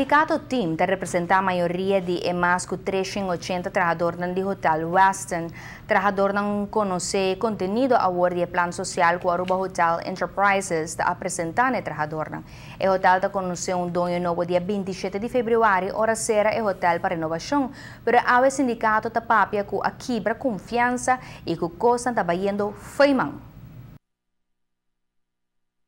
Sindicato TIM ta representa mayoria di e mas cu 380 trahadornan di Hotel Westin. Trahadornan conoce contenido awor di e plan social cu Aruba Hotel Enterprises ta presenta na e trahadornan. E hotel ta conoce un doño nobo dia 27 di februari, ora cera e hotel pa renovacion. Pero awe sindicato ta papia cu a kibra confiansa y cu cosnan ta bayendo fo'i man.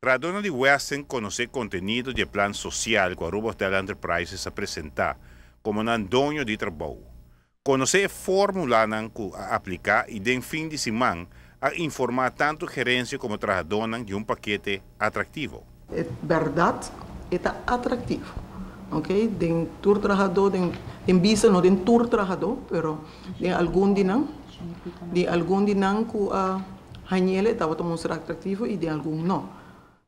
Trahadornan di Westin conoce contenido di e plan social cu Aruba Hotel Enterprises a presenta como nan doño di trabou. Conoce e formulanan cu a aplica y den fin di siman a informa tanto gerencia como trahadornan di un pakete atractivo. E berdad ta atractivo. Ok? Den tur trahador, den bisa no den tur trahador, pero den algun di nan, den algun di nan cu a hañ'ele tabata mustra atractivo y den algun no.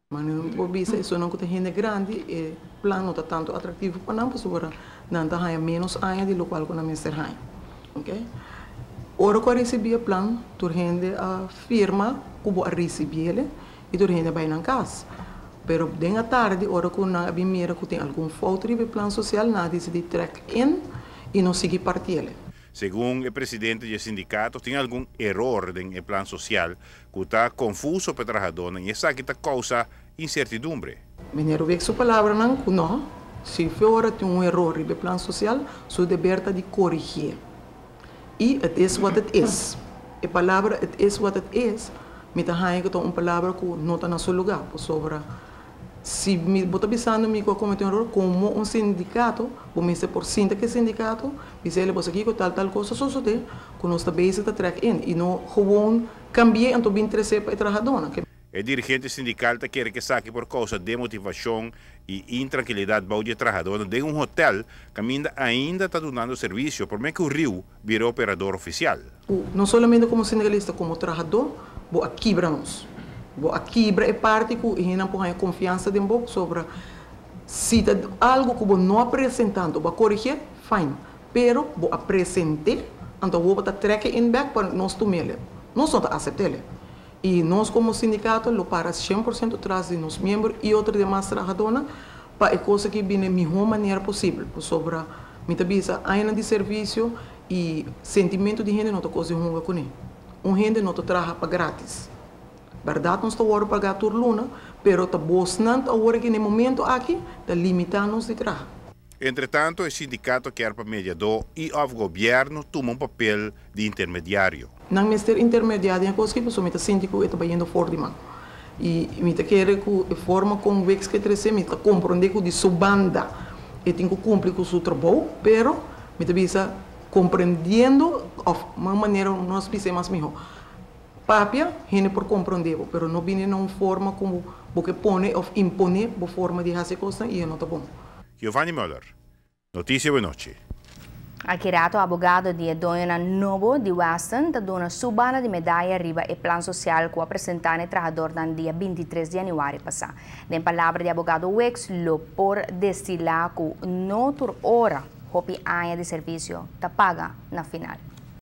Ma no por bisa esunnan cu ta hende grandi e plan no ta tanto atractivo pa nan pasobra nan ta haña menos aña di locual cu nan mester haña. Ok? Ora cu a ricibi e plan, tur hende a firma cu bo a ricibiele y tur hende a bay nan cas. Pero den atardi, ora cu nan a bin mira cu tin algun fout riba e plan social, nan a dicidi trek in y no sigui partiele. Segun e presidente di e sindicato, tin algun eror den e plan social cu ta confuso pa e trahadornan y esaki ta causa incertidumbre. Meneer Wik su palabranan cu no, si ora tin un eror riba e plan social, su deber ta di corigi. Y het is wat het is. E palabra "het is wat het is", mi ta haña cu ta un palabra cu no ta na su lugar. Pasobra si mi bo ta bisando mi cu a comete un eror, como un sindicato, bo mester por sinta cu e sindicato, bisele bo aki cu tal tal cos a sosode, cu nos ta bezig ta trek in y no gewoon cambia anto bin trece pa e trahadornan. E dirigente sindical ta kere cu esaki por causa demotivacion y intrankilidad bou di e trahadornan den un hotel caminda ainda ta dunando servicio prome cu Riu bira operador oficial. No solamente como sindicalista, como trahador, bo a kibra nos. Bo a kibra e parti cu nan por confiansa den bo sobre si ta algo cu bo no a presenta, bo a corigi, fine. Pero bo a presenta, anto bo ta trek in back pa nos tumele. Nos no ta aceptele. Y nos como sindicato lo para 100% tras di nos miembro y otro demas trahadornan pa e cos aki bin di mihor manera posibel. Pasobra mi ta bisa aña di servicio y sentimento di hende no ta cos di hunga cune. Un hende no ta traha pa gratis. Berdad, nos ta paga tur luna, pero ta bosnan awor cu na e momento aki ta limita nos di traha. Entre tanto, e sindicato kier pa mediador y of gobierno tuma un papel di intermediario. Nan mester intermedia den cos cu mi ta sinti cu ta bayendo for di man. Y mi ta kere cu e forma con Wix ke trece, mi ta comprende cu di su banda e tin cu cumpli cu su trabou, pero mi ta bisa comprendiendo of un manera nos bisa mas miho. Papia, hende por comprende, pero no bin na un forma como bo ke pone of impone bo forma di haci cos y no ta bon. Giovanni Müller, Noticia Awe Nochi. Aki rato abogado di doño nobo di Westin ta duna su banda di medaya riba e plan social cu a presenta na trahadornan dia 23 di januari pasa. Den palabra di abogado Wix, lo por destila cu no tur ora hopi aña di servicio ta paga na final.